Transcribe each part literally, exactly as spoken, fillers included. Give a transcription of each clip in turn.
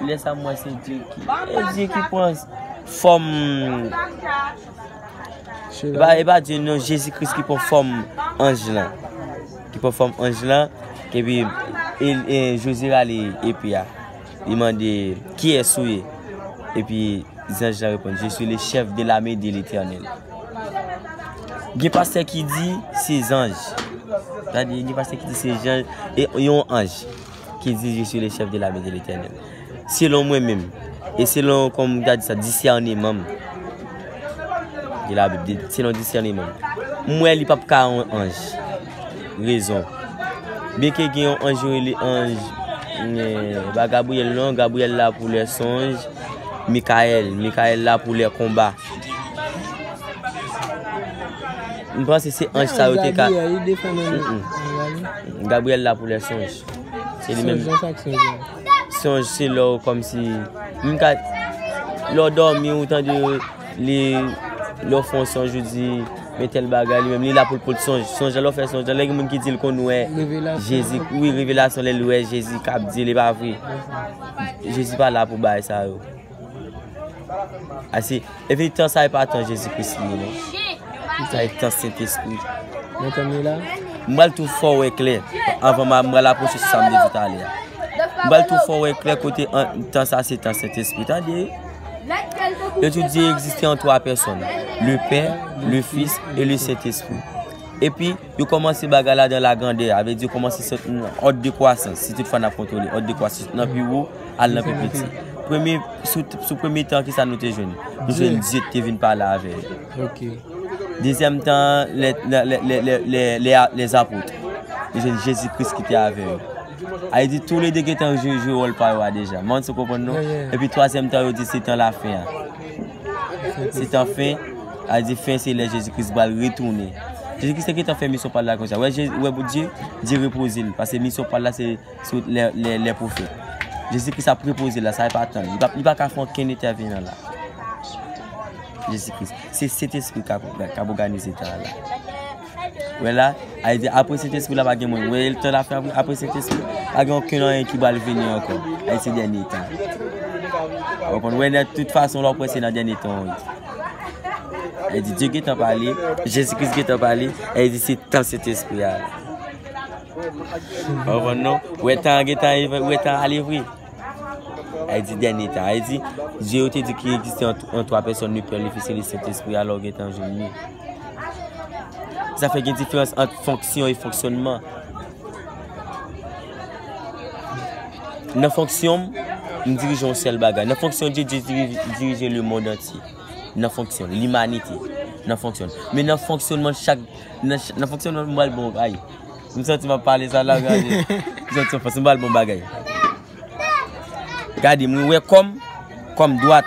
Lè sa m wè se Dye ki, e Dye ki pran fòm, e pa, e pa Dye non, Jezi Kris ki pran fòm anj lan. Ki pran fòm anj lan, epi e, e, Jezi rale epe a. Li mande, "Kiyès ou ye?" Epi zanj lan reponn, "Je suis le chef de l'armée de l'Éternel." Gen pastè ki di se zanj. Tande, gen pastè ki di se zanj, e yon anj ki di, "Je suis le chef de l'armée de l'Éternel." Selon mwen menm, e selon, kòm m ta di sa, disèneman m, de Labib, de, selon disèneman m, m wè li p ap ka yon anj. Rezon. Byenke gen yon anj yo rele anj, eh, pa Gabriyèl non, Gabriyèl la pou lè sonj, Mikayèl, Mikayèl la pou lè konba. M panse se anj sa yo te ka. Gabriyèl, li defann ann. Mm-mm. Gabriyèl la pou lè sonj. Se li menm. Sonj, sa k sonj la? Sonj se lè w kòmsi, m ka, lè w dòmi, ou tande li, lè w fè yon sonj, ou di, "Men tèl bagay," li menm, li la pou l pot sonj. Sonj la, lè w fè sonj la, lè gen moun ki di l konn wè Jezi, wi, revelasyon, lè l wè Jezi k ap di l, e pa vre. Jezi pa la pou bagay sa yo. Ase, epi tan sa e pa tan Jezi Kris li ye, non. Sa e tan Sentespri. Nan tan nou la? M pral tou fè w wè klè. Anvan m, m pral apwoche sou sa m te di talè a. M pral tou fè w wè klè kote an, tan sa se tan Sentespri. Tande? Yo tou di egziste an twa pèsòn. Le Pè, le Fis e le Sentespri. Epi, yo kòmanse bagay la dan la grandè, a vle di yo kòmanse sot nan òd de kwasans, si toutfwa n ap kontwole, òd de kwasans nan pi wo, al nan pi piti. Premye, sou, sou premye tan, kisa nou te jwenn? Nou jwenn Dye te vin pale avè yo. Ok. Dezyèm tan, lè, lè, lè, lè, lè, lè, lè, lèzapot. Nou jwenn Jezi Kris ki te avè yo. A vle di, toulede gentan jwe, jwe wòl pa yo a deja. Mwen, se konprann non? Yeah, yeah. Epi twazyèm tan, yo di se tan lafen an. Se tan fen, a di fen se lè Jezi Kris pral retounen. Jezi Kris te gentan fè misyon pa l la konsa. Wè, Jezi, wè Bondye, Dye repoze l. Paske misyon pa l la se sou lè, lè, lè pwofèt. Jezi Kris ap repoze l la, sa e pa tan li. Li pa, li pa ka fè okenn entèvenan la. Jezi Kris. Se Sentespri k ap, k ap òganize tan la. Wè la, a di apre Sentespri la pa gen moun. Wè, tan la fen apre, apre Sentespri, pa gen okenn anyen ki pral vini ankò. A di se dènye tan. Ou konprann? Wè, nan tout fason, lè w prese nan dènye tan, wi. A di Dye gentan pale, Jezi Kris gentan pale, a di se tan Sentespri a. Ou konprann non? Wè tan gentan, wè tan ale vre. A di dènye tan. A di, Dye yo te di ki egziste an, an twa pèsòn, le Pè, le Fis e le Sentespri, alò gentan jwenn li. Sa fè gen diferans ant fonksyon e fonksyònman. Nan fonksyon m, m dirije yon sèl bagay. Nan fonksyon Dye, Dye dirije, dirije lemonn antye. Nan fonksyon limanite. Nan fonksyon. Men nan fonksyònman chak, nan, ch- nan fonksyònman m pral bon, ay. M santi m ap pale sa la, gade. M santi m fòs, m pral bon bagay. Gade, mwen wè kòm, kòm dwat.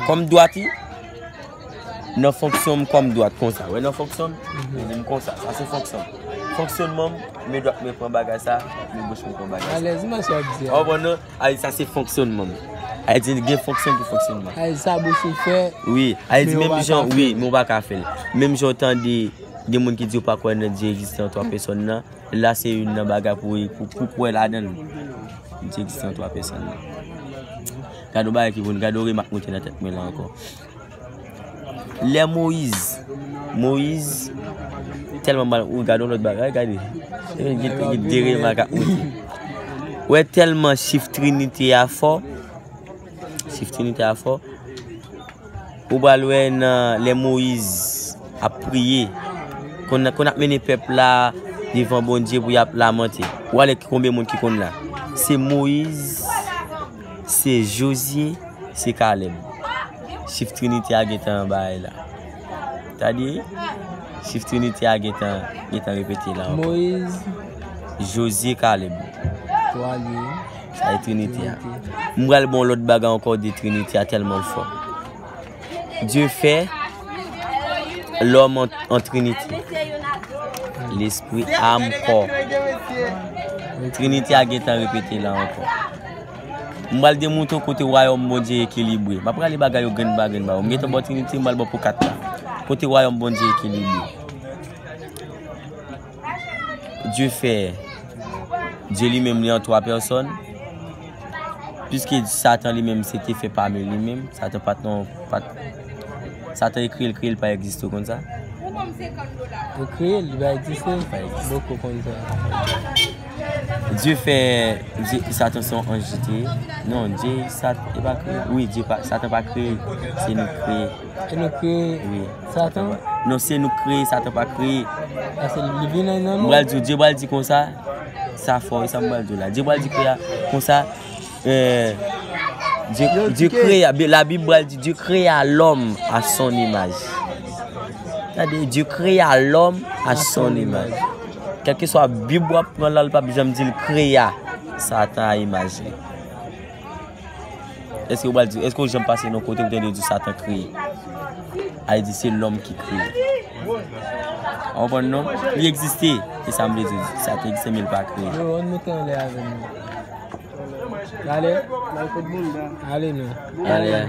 Kòm dwat, wi. Nan fonksyon m kòm dwat, konsa. Wè, nan fonksyon m, mwen di m konsa. Sa se fonksyon m. Fonksyònman m, men dwat mwen pran bagay sa, men goch mwen pran bagay sa. Alèz, mwen sa w ap di a. Ou konprann non? Ay, sa se fonksyònman m. Ay, di gen fonksyon pou fonksyònman. Ay, sa bouch ou fè. Wi, ay, di menm jan, wi, men w pa ka fè l. Menm jan w tande gen moun ki di yo pa kwè nan Dye egziste an twa pèsòn nan. La se youn nan bagay pou, pou, pou kwè ladan l. Li te egziste an twa pèsòn nan. Gade yon bagay ki pou n, gade yon remak moute nan tèt mwen la ankò. Lè Moyiz, Moyiz, tèlman mal, ou gade yon lòt bagay, gade. Gen, gen de remak ap moute. Wè tèlman chif Trinite a fò, chif Trinite a fò, ou pral wè nan lè Moyiz ap priye, konn, konn ap mennen pèp la devan Bondye pou y ap lamante. Ou ale konbyen moun ki konn la? Se Moyiz, se Jozye, se Kalèb. Chif Trinite a gentan bagay la. Tande, chif Trinite a gentan, gentan repete la ankò. Moyiz. Jozye, Kalèb. Twa li ye. Sa e Trinite a. M pral bon lòt bagay ankò de Trinite a tèlman l fò. Dye fè lòm an, an Trinite. Lespri, am, kò. Trinite a gentan repete la ankò. M pral demontre w kote wayòm Bondye ekilibre. M ap rale bagay yo grenn pa grenn ba ou. M gentan ba w Trinite, m pral ba w pou kat la. Kote wayòm Bondye ekilibre. Dye fè, Dye li menm li an twa pèsòn. Piske Satan li menm se te fè pami li menm, Satan pa t non, pa t, Satan e kreye l, kreye l pa egziste, w konn sa? Yo kreye l, li pa egziste. Boko konn sa. Dye fè, Dye, Satan se yon anj li te ye. Non, Dye, Sat, e pa kreye. Wi, Dye pa, Satan pa kreye, se nou kreye. E nou kreye Wi. Satan? Non, se nou kreye, Satan pa kreye. Paske li vin nan M nou. pral di w, Dye pral di konsa, sa fò, e sa m pral di w la. Dye pral di konsa, euh, Dieu, Dieu créa, la Bible pral di Dieu créa l'homme à son image. Tande, Dieu créa l'homme à son image. Kèlkeswa Bib w ap pran la, l p ap janm di l kreya Satan a imaj li. Èske w pral di, èske w janm pase nan kote ou tande yo di Satan kreye? A di se lòm ki kreye. Ou konprann non? Li egziste. Se sa m vle di. Satan egziste men l pa kreye. Yo, ann moute anlè avè m. Ale. Ale non. Ale.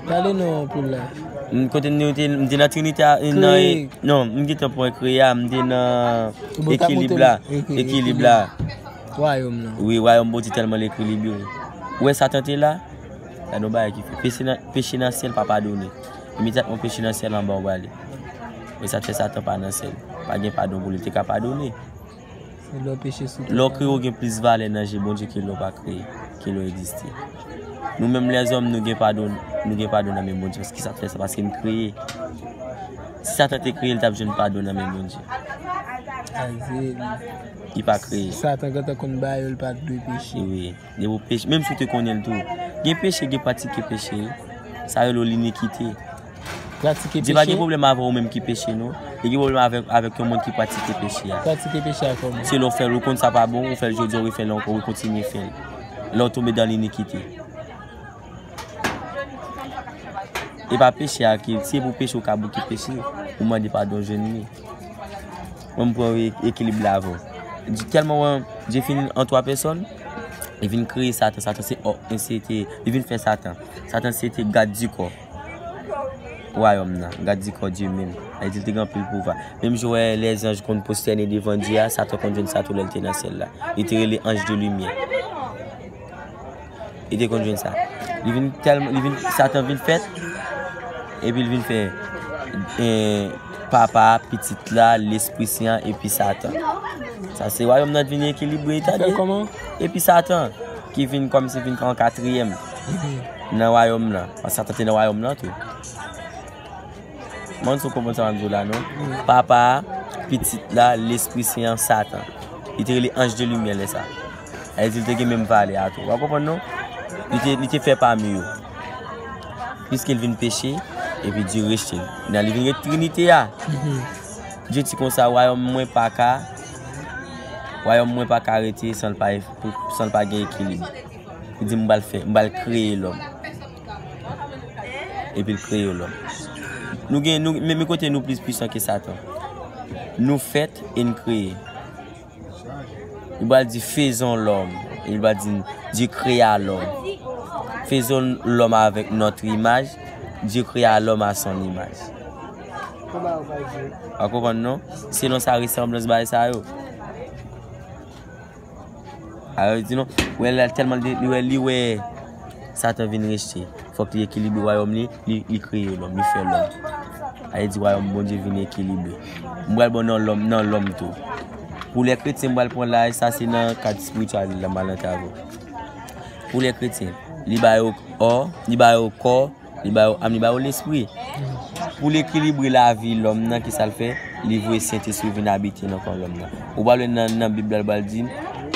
Ale non pou la. M kote m te, m te nan Trinite a, nan, Kreye. Non, m gentan pran kreye a, m te nan Ou bon, t ap ekilib monte la. Ekilib. Ekilib la. Wayòm nan. Wi, wayòm Bondye tèlman l ekilibre. Ou wè Satan te la? Gade yon bagay ki fè. Peche nan, peche nan syèl pa padone. Imedyatman peche nan syèl anba w prale. E sa t fè Satan pa nan syèl. Pa gen padon pou li, li te ka padone. Se lè w peche sou tè. Lè w kreye, w gen plis valè nan je Bondye ke lè w pa kreye, ke lè w egziste. Nou menm lèzòm, nou gen padon, nou gen padon nan men Bondye. Ki sa k fè sa? Paske n kreye. Si Satan te kreye, li t ap jwenn padon nan men Bondye. Aze. Li pa kreye. Satan gentan konn ba yo, li pa t dwe peche. Wi. Depi w peche, menm si w te konnen l tou. Gen peche, gen pratike peche. Sa rele w linikite. Pratike Dye pa gen peche. Pwoblèm avè w menm ki peche, non. Li gen pwoblèm avèk, avèk yon moun ki pratike peche a. Pratike peche a kòman? Se lè w fè l, ou konn sa pa bon, ou fè l jodi a, ou refè l ankò, ou kontinye fè l. Lè w tonbe dan linikite. E pa peche a ki, se pou peche ou ka bouke peche, ou mande padon jwenn li. Mwen m pran e- ekilib la avè w. Di- Tèlman wè, Dye fin an twa pèsòn, li vin kreye Satan. Satan se, ò, se te, li vin fè Satan. Satan se te gad di kò. Wayòm nan, gad di kò Dye menm. Sa vle di l te gen anpil pouvwa. Menm jan w wè lèzanj konn pwostène devan Dye a, Satan konn jwenn sa tou lè l te nan syèl la. Li te rele anj de limyè. Li te konn jwenn sa. Li vin tèlman, li vin, Satan vin fèt, epi l vin fè, eh, Papa, Pitit la, Lespri Sen an, epi Satan. Sa se wayòm nan vin ekilibre, tande? Fè kòman? Epi Satan, ki vin kòmsi vin an katriyèm nan wayòm nan. Paske Satan te nan wayòm nan tou. Mwen si w konprann sa m ap di w la, non? Papa a, Pitit la, Lespri Sen an, Satan. Li te rele anj de limyè lè sa. Sa vle di l te gen menm valè a tou. W ap konprann, non? Li te, li te fè pami yo. Piske l vin peche, epi Dye rejte l. Nan li vin ret Trinite a. Dye di konsa, wayòm mwen pa ka, wayòm mwen pa ka rete san l pa, san l pa gen ekilib. Li di, "M pral fè, m pral kreye lòm." Epi l kreye lòm. Nou gen, nou, men, men kote nou plis pwisan ke Satan. Nou fèt e n kreye. Li pral di, "Faisons l'homme." Li pral di, "Dieu créa l'homme." Faisons l'homme avec notre image. Dieu créa l'homme à son image. Ou konprann, non? Selon sa resanblans bagay sa yo. Alò, li di non, wè, la tèlman li, li wè, li wè Satan vin rejte. Fòk li ekilibre wayòm li, li, li kreye lòm, li fè lòm. Sa vle di wayòm Bondye vin ekilibre. M pral bon nan lòm, nan lòm tou. Pou lè kretyen, m pral pran la, sa se nan kad espirityal la, m pral antre avè w. Pou lè kretyen, li ba yo ò, li ba yo kò, li ba yo am, li ba yo lespri. Pou l ekilibre lavi lòm nan, ki sa l fè? Li voye Sentespri vin abite nan kò lòm nan. Ou pral wè nan, nan Bib la, l pral di,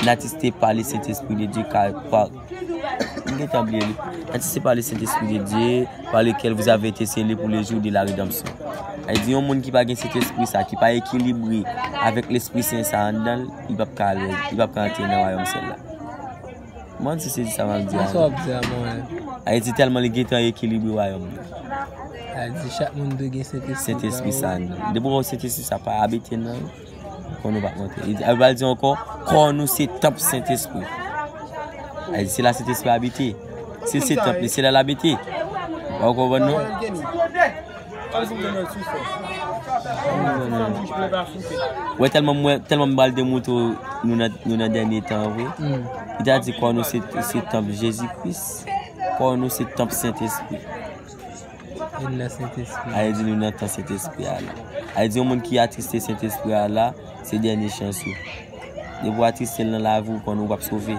"N atteste par le Saint-Esprit de Dieu, car par," m gentan bliye li. "N atteste par le Saint-Esprit de Dieu, par lequel vous avez été scellés pour le jour de la rédemption." Sa vle di, yon moun ki pa gen Sentespri sa, ki pa ekilibre avèk Lespri Sen sa anndan l, li p ap ka ale, li p ap ka antre nan wayòm syèl la. Mwen si se di sa m ap di a. Sa w ap di a, mwen. Sa vle di tèlman li gentan ekilibre wayòm nan. Sa vle di chak moun dwe gen Sentespri. Sentespri sa anndan. Depi w wè Sentespri sa pa abite nan ou, konn ou p ap antre. Li di, li pral di ankò, kò nou se tanp Sentespri. Sa vle di se la Sentespri abite. Si se tanp li, se la l abite. Ou konprann non? Wè tèlman mwen, tèlman m pral demontre w nou nan, nou nan dènye tan an vre. Hmm. Li ta di kò nou se, se tanp Jezi Kris, kò nou se tanp Sentespri. E nan Sentespri. A vle di nou nan tan Sentespri a la. A vle di yon moun ki atriste Sentespri a la, se dènye chans ou. Depi w atriste l nan lavi w, kò nou p ap sove.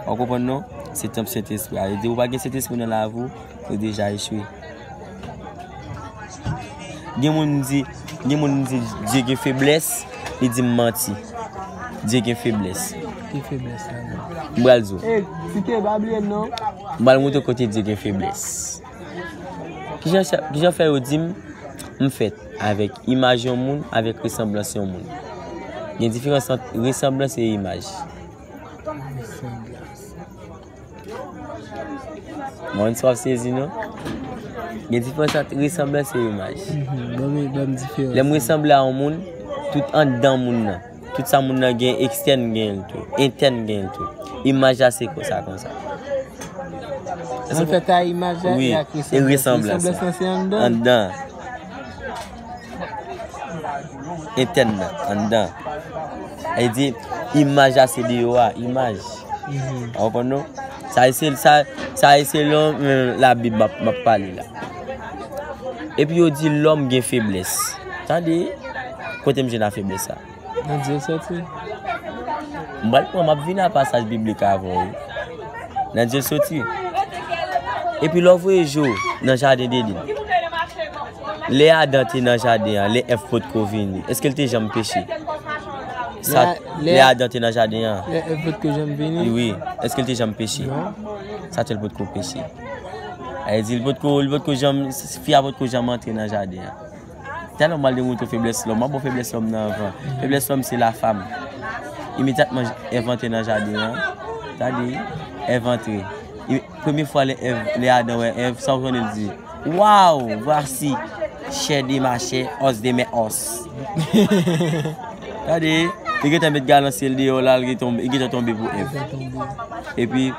Ou konprann non? Se tanp Sentespri a. A vle di ou pa gen Sentespri nan lavi w, ou deja echwe. Gen moun di, gen moun di Dye gen feblès, li di m manti. Dye gen feblès. Ki feblès la menm? M pral di w. E, site pa bliye non. M pral montre kote Dye gen feblès. Kijan sa- kijan fè yo di m m fèt avèk imaj yon moun, avèk resanblans yon moun? Gen diferans ant resanblans e imaj. Mwen si w ap sezi non. Gen diferans ant resanblans e imaj. Mhm, ban m, ban m diferans. Lè m resanble a yon moun, tout anndan moun nan, tout sa moun nan gen, ekstèn gen l tou, entèn gen l tou. Imaj la se konsa, konsa. Mwen fèt a imaj la Wi, e ak e resanblans Resanblans la. Lan se anndan. Anndan. Entèn nan, anndan. E di, imaj la se deyò a, imaj. Mhm. Ou konprann non? Sa e se, sa, sa e selon, euh, Labib m ap, m ap pale la. Epi yo di lòm gen feblès. Tande, kote m jwenn a feblès sa? Nan Dye soti. M pral pran, m ap vin a pasaj biblik avè w wi. Nan Dye soti. Epi lè w voye je w nan jaden Deden. Lè Adan te nan jaden an, lè Èv potko vini, èske l te janm peche? Sa, Lè, lè lè Adan te nan jaden an. Lè Èv potko janm vini. Wi, èske l te janm peche? Non. Sa te l potko peche. A vle di, l potko, l potko janm, fi a potko janm antre nan jaden an. Talè m pral demontre w feblès lòm. M ap ba w feblès lòm nan anvan. Feblès lòm se la femme. Imedyatman Èv antre nan jaden an, tande, Èv antre. E, premye fwa lè Èv, lè Adan wè Èv, sa w konnen l di? Waouh, voici chair de ma chair, os de mes os. Tande, li gentan met galon syèl deyò la, li gentan, li gentan tonbe pou Èv. Epi,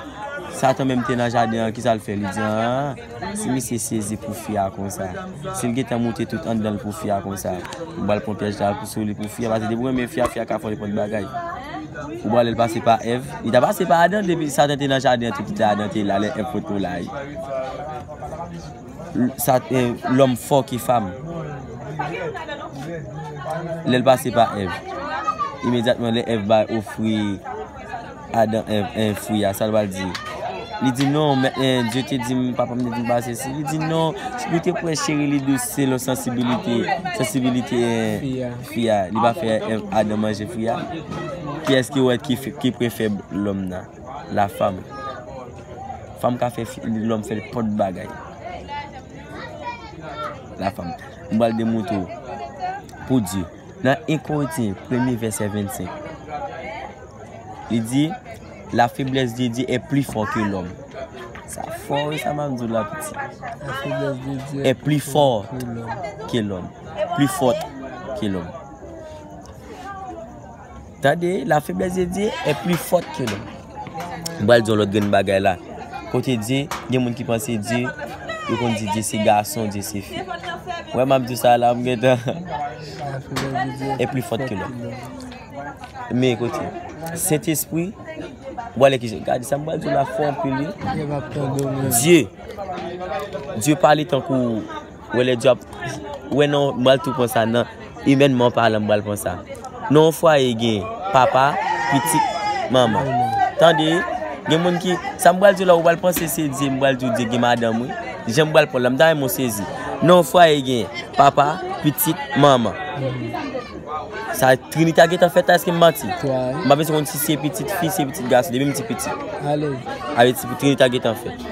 Satan menm te nan jaden an, kisa l fè? Li di, ah, si misye sezi pou fi a konsa, si l gentan moute tout anndan l pou fi a konsa, m pral pran pyèj la pou sou li pou fi a, paske depi w renmen fi a, fi a ka fè w nenpòt bagay. Ou pral lè l pase pa Èv, li ta pase pa Adan, depi Satan te nan jaden an, tout Adan te la, lè Èv potko la. Sa, eh, lòm fò ke fanm. Lè l pase pa Èv, imedyatman lè Èv bay ofri Adan, Èv, eh, fwi a, sa l pral di? Li di, non, men, eh, Dye te di m, papa m te di m pa sezi. Li di, non, li te pran cheri li dous selon sansibilite, sansibilite, eh, Fi a. Fi a. Li pa fè, eh, Adan manje fwi a. Kiyès ki wè ki, ki prefè lòm nan? La femme. Fanm ka fè fi- lòm fè nenpòt bagay. La femme. M pral demontre w pou Dye. Nan en Korentyen, premye vèsè vennsenk, li di, la faiblesse de Dieu est plus fort que l'homme. Sa fò wi, sa m ap di w la, piti. La faiblesse de Dieu Est plus fort que l'homme. Que l'homme. Plus forte que l'homme. Tande, la faiblesse de Dieu est plus forte que l'homme. M pral di yon lòt grenn bagay la. Kote Dye, gen moun ki panse Dye, yo konn di Dye se gason, Dye se fi. Wè, m ap di sa la, m gentan. La faiblesse de Dieu Est plus forte que l'homme. Men kote, Sentespri, w ale ki, gade sa m pral di w la fò anpil wi. Dye p ap tande w menm. Dye. Dye pale tankou, wè lè Dye ap, wè non, m pral tou pran sa nan, imènman palan, m pral pran sa. Nan yon fwaye gen papa, pitit, manman. Tande, gen moun ki, sa m pral di w la, ou pral panse se Dye, m pral di w Dye gen madanm wi. Jan m pral pran l la, m ta renmen w sezi. Nan yon fwaye gen papa, pitit, manman. Sa Trinite a gentan fèt la, èske m manti? M pa bezwen konn si se pitit fi, se pitit gason, depi m ti pitit. Alèz. Avè ti Trinite a gentan fèt.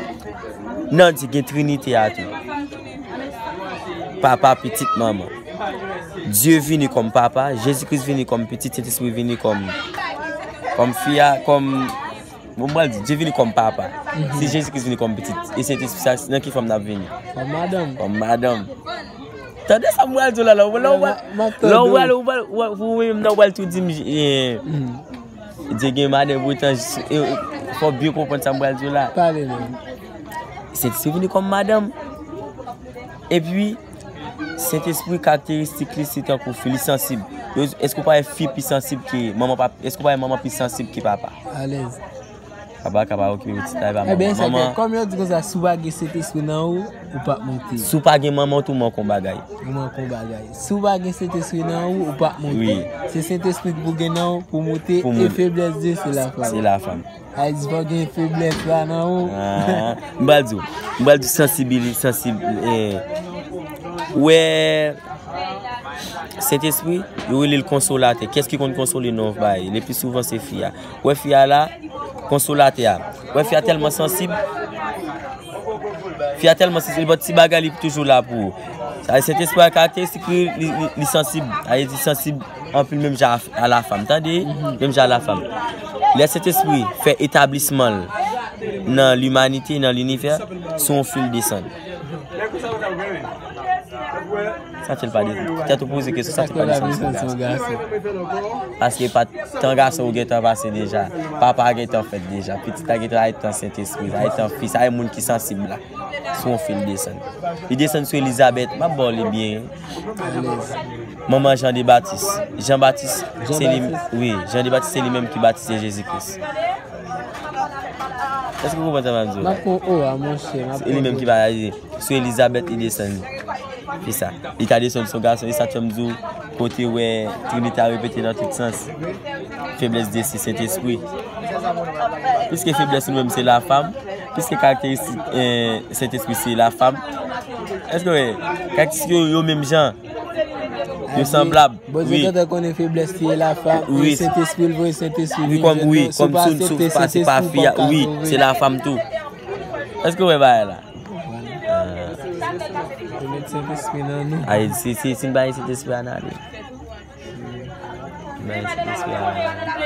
Nan Dye gen Trinite a tou. Papa, pitit, manman. Dye vini kòm papa, Jezi Kris vini kòm pitit, Sentespri vini kòm, kòm fi a, kòm, bon, m pral di, Dye vini kòm papa. Si Jezi Kris vini kòm pitit, e Sentespri sa, nan ki fòm n ap vini? Kòm madanm. Kòm madanm. Tande sa m pral di w la, lè w, lè w, M ap, m ap lè w tande pral, w. ou pral, ou, ou menm nan w pral tou di m, eh, Mhm. Dye gen madanm, poutan, eh, fò byen konprann sa m pral di w la. Pale non. Sentespri vini kòm madanm. Epi, Sentespri karakteristik li se tankou fi, li sansib. Yo, èske w pa wè fi pi sansib ke manman pa, èske w pa wè manman pi sansib ke papa? Alèz. Papa ka pa okipe pitit la, e pa manman. Ebyen, se ke, kòm yo di konsa, si w pa gen Sentespri nan ou, ou p ap monte. Si w pa gen manman, ou tou manke yon bagay. Ou manke yon bagay. Si w pa gen Sentespri nan ou, ou p ap monte. Wi. Se Sentespri ki pou gen nan ou pou monte, e feblès de se lafanm. Se lafanm. Ay, di fò gen feblès la nan ou. Ah, m pral di w. M pral di w sansibili-, sansib-, eh, wè, Sentespri, yo rele l konsolatè. Kiyès ki konn konsole nan yon bagay? Le pli souvan, se fi a. Wè fi a la, konsolatè a. Wè fi a tèlman sansib. Fi a tèlman sansib, nenpòt ti bagay li toujou la pou ou. Sa, Sentespri a karakteristik li, li, li, li sansib. Sa vle di sansib anpil menm jan a, a lafanm. Tande? Menm jan a lafanm. Lè Sentespri fè etablisman l nan limanite, nan linivè, sou yon fil desann. Sa fè l pa de-, tèt ou poze kesyon, sa fè l pa desann sou yon gason. Paske pa t-, tan gason ou gentan pase deja. Papa a gentan fèt deja. Pitit la gentan al tan Sentespri, al tan Fis, al moun ki sansib la. Sou yon fil desann. Li desann sou Elizabèt, m ap ba w li byen. Manman Jan de Batis. Jan Batis, se li, wi, Jan de Batis se li menm ki batize Jezi Kris. Èske ou konprann sa m ap di w la? M ap pran o a, monchè, m ap pran o. Se li menm ki batize. Sou Elizabèt, li desann. Fè sa. Li ta desann sou gason, e sa k fè m di w, kote wè Trinite a repete nan tout sans. Feblès de se Sentespri. Piske feblès nou menm se lafanm, piske karakteristik, eh, Sentespri se lafanm. Èske w wè? Karakteristik yo, yo menm jan. Yo sanblab. Bondye gentan konnen feblès li e lafanm, e Sentespri l voye Sentespri vin jwenn nou. Wi, kòm, wi, kòm si w pa se pa fi a, wi, se lafanm tou. Èske w wè bagay la? Yo met Sentespri nan nou. Ay, si, si, si n pa gen Sentespri a, n ale. N pa gen Sentespri a, n ale.